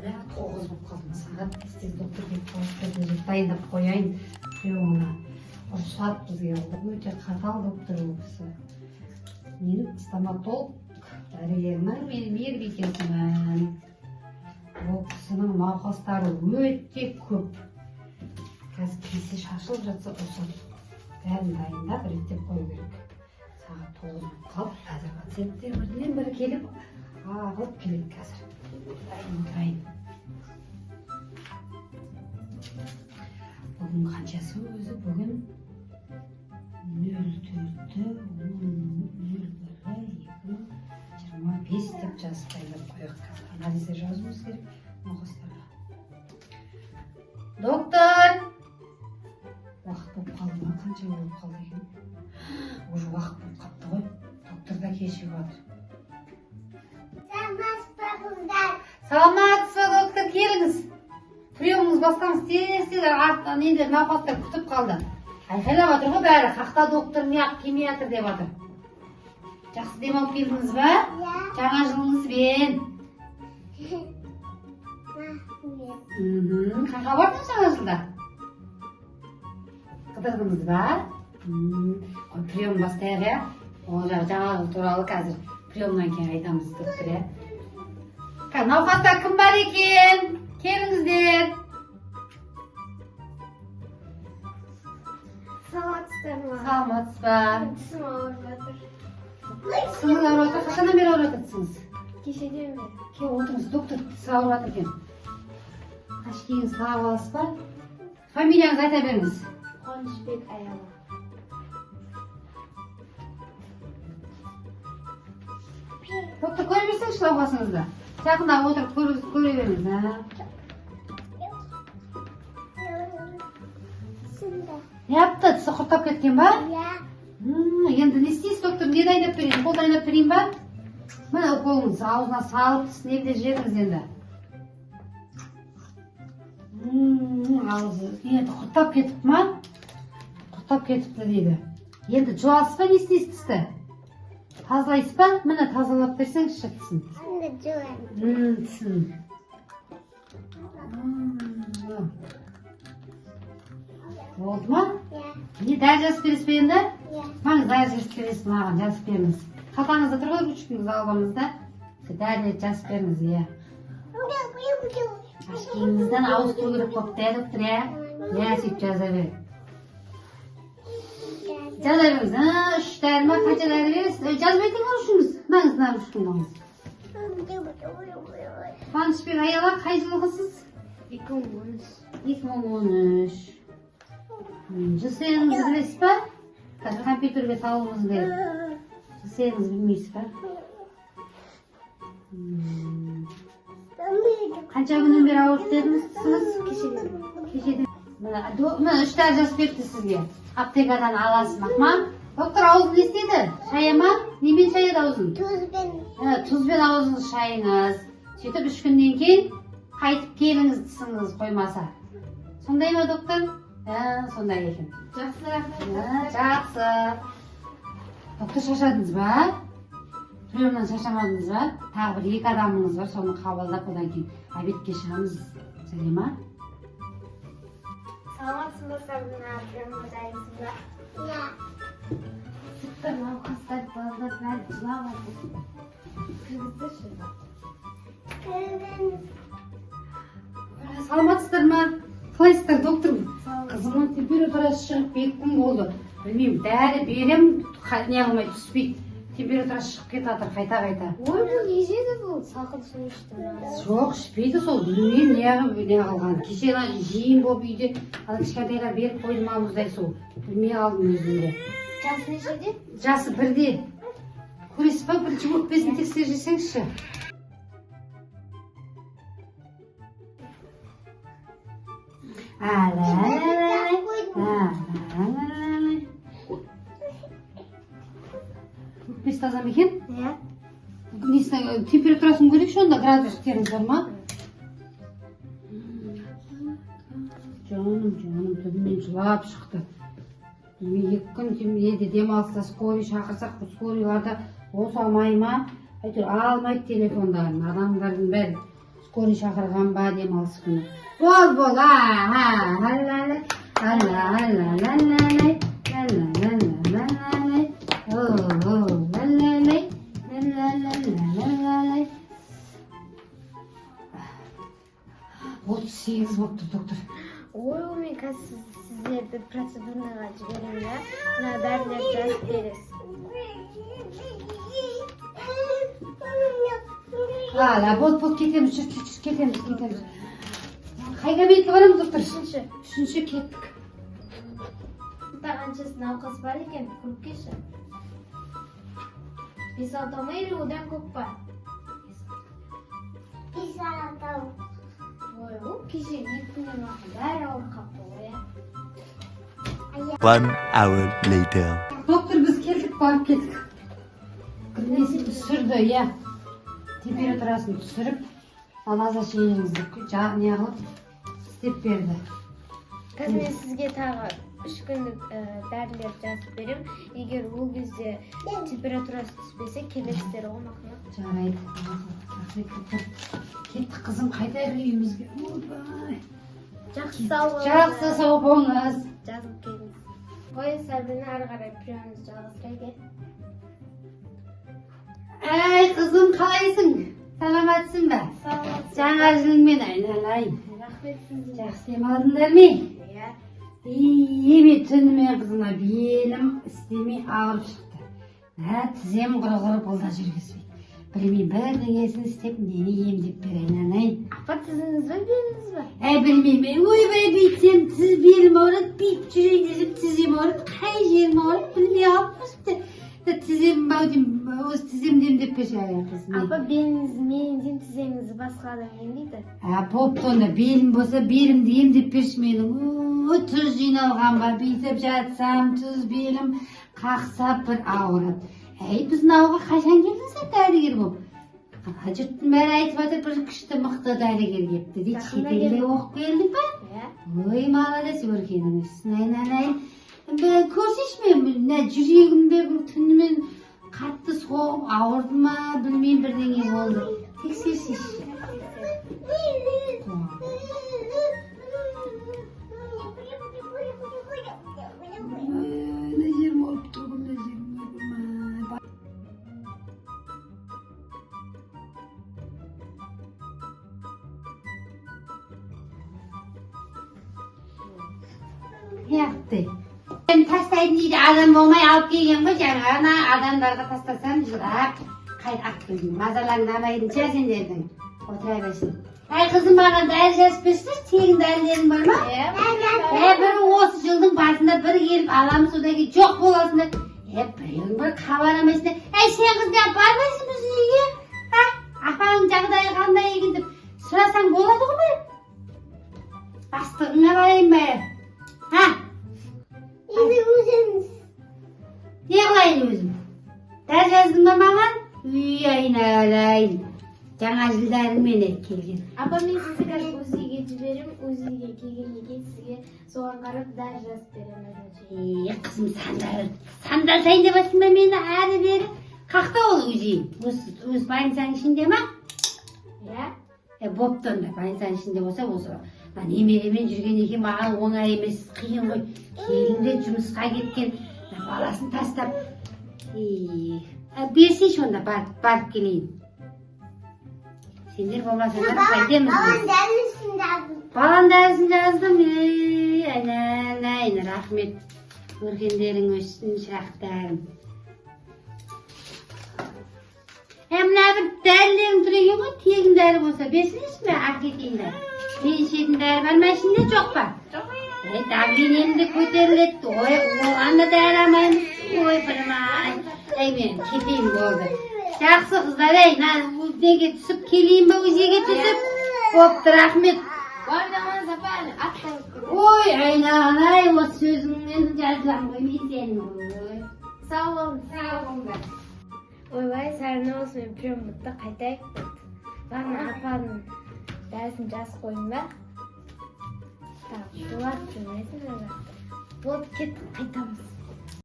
9 болып қалды сағат. Тез доктор келіп қалды, дайындап қояйын приемына. Ұрысады бізге, өте қатал доктор ол кісі. Мен стоматолог дәрігермін, мен мейірбикесімін. Ол кісінің науқастары өте көп. Қазір келсе, шашылып жатса, ұрысады. Бәрін дайындап, реттеп қою керек. Сағат 9 болып қалды. Қазір пациенттер бірінен бірі келіп, ағылып келеді қазір. Дайын отырайын. Бүгін қаншасы өзі? Бүгін 04.10.01.2025 деп жазып, дайындап қояйық. Қазір анализдер жазуымыз керек науқастарға. Доктор, уақыт болып қалды ма? Қанша болып қалды екен? Уже уақыт болып қалыпты ғой. Доктор да кешігіп жатыр. Саламатсыз ба, қыздар? Саламатсыз ба, доктор? Келіңіз, приемыңыз бастаңыз тез тез. Артынан енді науқастар күтіп қалды, айқайлап жатыр ғой бәрі. Қақта доктор неғып келмей жатыр деп жатыр. Жақсы демалып келдіңіз ба? Иә. Жаңа жылыңызбен! Рахмет. Қайда бардыңыз жаңа жылда? Қыдырдыңыз ба? Қой, прием бастайық, иә. Ол жағы жаңа жыл туралы қазір приемнан кейін айтамыз, доктор, иә. Науқастар кім бар екен? Келіңіздер. Саламатсыздар ма? Саламатсыз ба? Тісім ауырып жатыр. Тісіңіз ауырып жатыр. Қашаннан бері ауырып жатыр тісіңіз? Кешеден бері. Кел, отырыңыз, доктор. Тісі ауырып жатыр екен. Очкиіңізді тағып аласыз ба? Фамилияңызды айта беріңіз. Қуанышбек Аяла. Доктор, көре берсеңізші науқасыңызды. Жақындап отырып көре беріңіз, а. Сында. Неғыпты, тісі құрттап кеткен ба? Иә. Енді не істейсіз, доктор? Не дайындап берейін? Укол дайындап берейін ба? Міне, уколыңыз, аузына салып, тісін емдеп жіберіңіз енді. Аузы енді құрттап кетіпті ма? Құрттап кетіпті дейді. Енді жуасыз ба, не істейсіз тісті? Тазалайсыз ба? Міне, тазалап берсеңізші тісін. Сында жуамын. Тісін. Болды ма? Иә. Не, дәрі жазып бересіз бе енді? Иә. Маңыз, дәрі жазып бересіз, маған жазып беріңіз. Қалтаңызда тұр ғой, ручкаңызды алып алыңыз да. Дәрілерді жазып беріңіз, иә. Очкиіңізден ауыстыру керек болыпты, иә, доктор, иә? Иә, сөйтіп жаза бер. Жаза беріңіз. Үш дәрі ма, қанша дәрі бересіз? Жазбай тұрыңыз ручкаңыз. Маңыз, мына ручкаңды алыңыз. Қуанышбек Аяла, қай жылғысыз? 2013. 2013. ЖСН-іңізді білесіз ба? Қазір компьютерге салуымыз керек. ЖСН-іңізді білмейсіз ба? Қанша күннен бері ауырып дедіңіз тісіңіз? Кешеден. Кешеден. Міне, міне, үш дәрі жазып беріпті сізге. Аптекадан аласыз, мақма. Доктор, аузын не істейді? Шая ма? Немен шаяды аузын? Тұзбен. Тұзбен аузыңызды шайыңыз. Сөйтіп 3 күннен кейін қайтып келіңіз, тісіңіз қоймаса. Сондай ма, доктор? Сондай екен. Жақсы, рахмет. Жақсы. Доктор, шаршадыңыз ба? Приемнан шаршамадыңыз ба? Тағы бір екі адамыңыз бар, соны қабылдап, одан кейін обедке шығамыз. Жарай ма? Саламатсыз ба, Сабина? Приемға дайынсыз ба? Иә. Сыртта науқастар, балалар бәрі жылап жатыр. Кіргіздірші. Кіргіз. Саламатсыздар ма? Қалайсыздар, доктор? Қызымның температурасы шығып 2 күн болды. Білмеймін, дәрі берем, не қылмай, түспейді. Температурасы шығып кетіп жатыр қайта-қайта. Ой, бұл не жеді бұл? Салқын су ішті ма? Жоқ, ішпейді сол, білмеймін неғып не қылған. Кеше ана жиын болып үйде, ана кішкентайлар беріп қойды ма мұздай су. Білмей қалдым өзім де. Жасы нешеде? Жасы 1-де. Көресіз ба, бірінші өкпесін тексеріп жесеңізші. Әлі. Өкпесі таза ма екен? Иә. Несін, температурасын көрейікші онда, градустеріңіз бар ма? Жаным, жаным, түбімен жылап шықты. Білмей, 2 күн неде демалыста скорый шақырсақ, скорыйларда осы алмай ма? Әйтеуір алмайды телефондарын. Адамдардың бәрі Скорый шақырған ба, демалыс күні. Бол, бол, а, а, ла ла ла ла ла ла ла ла ла ла ла ла о о ла ла ла ла ла ла ла ла. 38 болып тұр, доктор. Ой, мен қазір сіздерді процедурныйға жіберемін да, мына дәрілерді жазып бересіз. Ала, бол, бол, кетеміз, жүр, жүр, жүр, кетеміз, кетеміз. Қай кабинетке барамыз, доктор? Үшінші. Үшінші, кеттік. Бұнда қаншасы науқас бар екен, көріп келші. Бес алтау ма или одан көп па? Бес алтау. Ой, ол кеше 2 күннен уақыт бәрі ауырып қалыпты ғой, иә. One hour later. Доктор, біз келдік, барып келдік. Несін түсірді, иә. Температурасын түсіріп, назначениеңізді не қылып істеп берді. Қазір мен сізге тағы 3 күндік дәрілер жазып беремін. Егер ол кезде температурасы түспесе, келесіздер ғой, мақұл ма? Жарайды. Рахмет, доктор. Кеттік, қызым, қайтайық үйімізге. Ойбай. Жақсы, сау болыңыз. Жақсы, сау болыңыз. Жазылып келіңіз. Ой, Сабина, ары қарай приемымызды жалғастырайық, иә. Әй, қызым, қалайсың? Саламатсың ба? Саламатсыз. Жаңа жылыңмен, айналайын. Рахмет сізге. Жақсы демалдыңдар ме? Иә. Еме, түнімен қызыма белім істемей ауырып шықты. Ә, тізем құрғыр, бұл да жүргізбейді. Білмеймін, бірдеңесін істеп, нені емдеп бер, айналайын. Апа, тізіңіз ба, беліңіз ба? Әй, білмеймін, ойбай, бүйтсем тіз белім ауырады, бүйтіп жүрейін десем тізем ауырады, қай жерім ауырады білмей қалыппын тіпті. Тізем бау деймін, осы тіземді емдеп берші, әй, қызым. Апа, беліңізді мен емдеймін, тізеңізді басқа адам емдейді. А, бопты онда, белім болса, белімді емдеп берші менің. Ой, тұз жиналған ба, бүйтіп жатсам, тұз белім қақсап бір ауырады. Әй, біздің ауылға қашан келдің сен дәрігер болып? Ана жұрттың бәрі айтып жатыр, бір күшті мықты дәрігер келіпті дейді. Жақында Шетелде келдім. оқып келдің ба? Иә. Ой, молодец, өркенің өссін, айналайын. Бір көрсейші, мен мына жүрегімде бір түнімен қатты соғып ауырды ма, білмеймін, бірдеңе болды. Тексерсейші. Мына жерім ауырып тұр ғой, мына жерім, ойбай. Яқты. Мен тастайтын дейді адам болмай алып келген ғой жаңа, ана адамдарға тастасам, жылап қайта алып келдім. Мазалаңдамайтын шығар сендердің. Отыра берсін. Әй, қызым, маған дәрі жазып берсеңші, тегін дәрілерің бар ма? Иә. Ә, бір осы жылдың басында бір келіп аламыз, одан кейін жоқ боласыңдар. Е, біреуің бір хабарламайсыңдар. Әй, сен, қыз, неғып бармайсың біздің үйге? А, апаңның жағдайы қандай екен деп сұрасаң болады ғой бір. Бастығыңа барайын ба? А, Енді өзіңіз. не қылайын өзім? Дәрі жаздың ба маған? Үй, айналайын. Жаңа жыл дәрімен келген. Апа, мен сізді қазір УЗИ-ге жіберемін. УЗИ-ге келгеннен кейін сізге соған қарап дәрі жазып беремін, назначение. Е, қызым, сандалтайын деп жатсың ба мені әрі бері? Қақта ол УЗИ? Өз больницаның ішінде ма? Иә. Е, бопты онда, больницаның ішінде болса, осы мына немеремен жүрген екен, маған оңай емес, қиын ғой. Келін де жұмысқа кеткен, мына баласын тастап. Е, берсейші онда, барып келейін. Сендер болмасаңдар қайтеміз Балам біз. дәрісін жаздым. Балам дәрісін жаздым. Ей, айналайын, рахмет. Өркендерің өссін, шырақтарым. Е, мына бір дәрілерің тұр екен ғой, тегін дәрі болса берсеңші, мен әкетейін да. Мен ішетін дәрі бар ма ішінде, жоқ па? Жоқ. Е, давлением де көтеріледі. Ой, оған да дәрі алмаймыз. Ой, бірмай. Ей, мен кетейін, болды. Жақсы, қыздар, ей, мына неге түсіп келейін ба, УЗИ-ге түсіп? Бопты, рахмет. Уайымдамаңыз, апа, әлі аттанып кет. Ой, айналайын, осы сөзіңнен жазыламын ғой мен сенің. Ой. Сау болыңыз. Сау болыңдар. Ойбай, Сәріне, осымен прием бітті, қайтайық бітті. Бағана апаның дәрісін жазып қойдым ба? Так, шулап жүрмесін мына жақта. Болды, кеттік, қайтамыз.